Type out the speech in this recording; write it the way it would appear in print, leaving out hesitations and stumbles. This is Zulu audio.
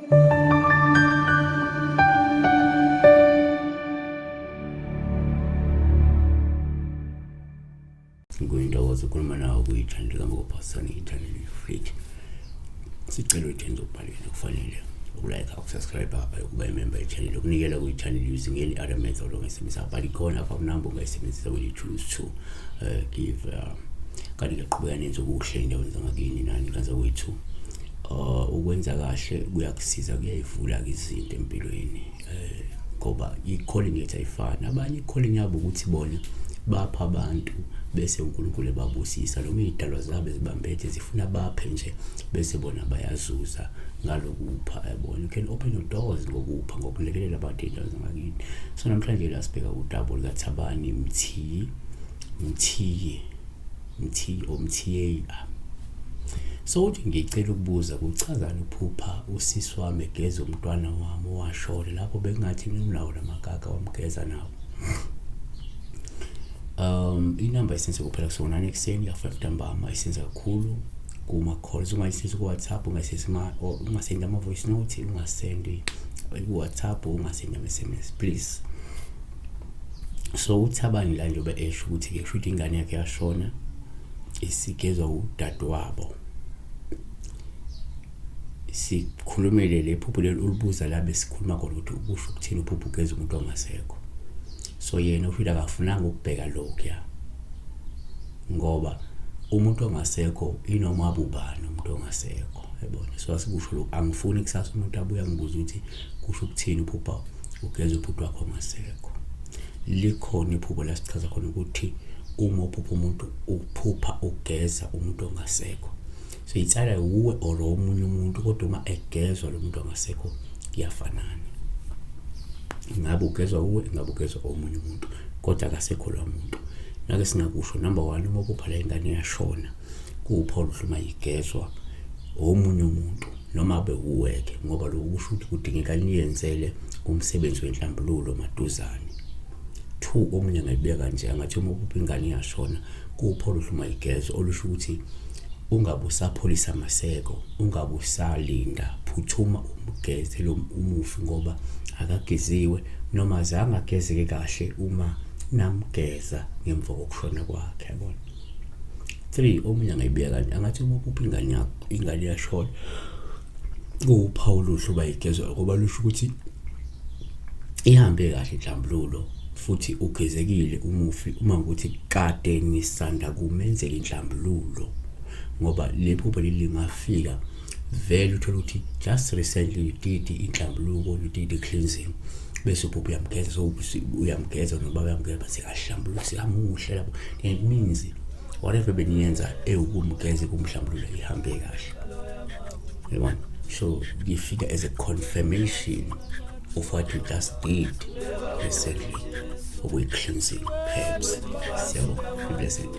Kuyintokozo ukukhuluma nawe kuyi-channel kaMokopasana, i-channel ye-Fridge. Sicela utheni zokubhalelwa kufanele uku-like, uku-subscribe, ukuba i-member ye-channel, ukunikela kwi-channel using any other method ongayisebenzisa, but ikhona account number ongayisebenzisa when you choose to give. Kanti ngiyaqhubeka nenze okuhle endaweni zangakini nani kanzakwethu. Ukwenza kahle kuyakusiza, kuyayivula izinto empilweni, ngoba i-calling yethu ayifani. Abanye i-calling yabo ukuthi bona bapha abantu bese uNkulunkulu ebabusisa, noma iy'dalwa zabo ezibambethe zifuna baphe nje bese bona bayazuza ngalokupha, yabona. You can open your doors ngokupha, ngokulekelela abantu ey'ndaweni zangakini. So namhlanje la sibheka udaba lukaThabani Mthiyi, Mthiyi, Mthiyi or Mthiyeyi. So uthi, ngicela ukubuza, kuchazani uphupha usisi wami egeza umntwana wami owashona lapho bekungathi nginawo lamakaka wamgeza nawo. Inamba isenze kuphela kusukela 9 ekuseni ya-5 ntambama, isenza kakhulu kuma-calls. Ungayisenzi ku-WhatsApp, ungayisenzi, ungasendi ama-voice note, ungasendi ku-WhatsApp, ungasendi ama-SMS, please. So uThabani la njengoba esho ukuthi-ke kusho ukuthi ingane yakhe yashona, isigezwa udadewabo. Sikhulumele le phupho leli ulibuza la, besikhuluma khona ukuthi kusho ukuthini uphupho ugeza umuntu ongasekho. So yena ufile akafunanga ukubheka lokhuya, ngoba umuntu ongasekho inoma abubani umuntu ongasekho, yabona. So asikusho lokhu, angifuni kusasa umuntu abuye angibuze ukuthi kusho ukuthini uphupha ugeza ubhuti wakho ongasekho. Likhona iphupho la sichaza khona ukuthi uma uphupha umuntu, uphupha ugeza umuntu ongasekho, so itsala wuwe or omunye umuntu, kodwa uma egezwa lo muntu ongasekho kuyafanana, ngabe ugezwa uwe, ngabe ugezwa omunye umuntu, kodwa akasekho lo muntu. Nake singakusho, number one, uma uphupha la ingane yashona, kuwuphawu oluhle uma igezwa omunye umuntu noma abe uweke, ngoba lokhu kusho ukuthi kudingeka niyenzele umsebenzi wenhlambululo maduzane. Two, omunye angayibeka kanje, angathi uma uphupha ingane iyashona, kuwuphawu oluhle uma igezwa, olusho ukuthi ungabe usapholisa amaseko, ungabe usalinda, phuthuma umgeze lo umufi, ngoba akageziwe noma azange agezeke kahle uma namgeza ngemva kokushona kwakhe, yabona. Three, omunye angayibeka kanje, angathi uma uphupha ingane yakho, ingane iyashona, kuwuphawu oluhle uba igezwa, ngoba lusho ukuthi ihambe kahle inhlambululo futhi ugezekile umufi uma ukuthi kade nisanda kumenzela inhlambululo, ngoba le phupho leli lingafika vele uthole ukuthi just recently you did inhlambuluko, you did the cleansing, bese uphupha uyamgeza. So uyamgeza noma uyamgeza bese kahlambuluka, sekamuhle lapho. It means whatever beniyenza ewukumgeza, kumhlambulula, ihambe kahle, yabona. So ngifika as a confirmation of what you just did recently, okuyi-cleansing perhaps. Siyabonga, be blessed.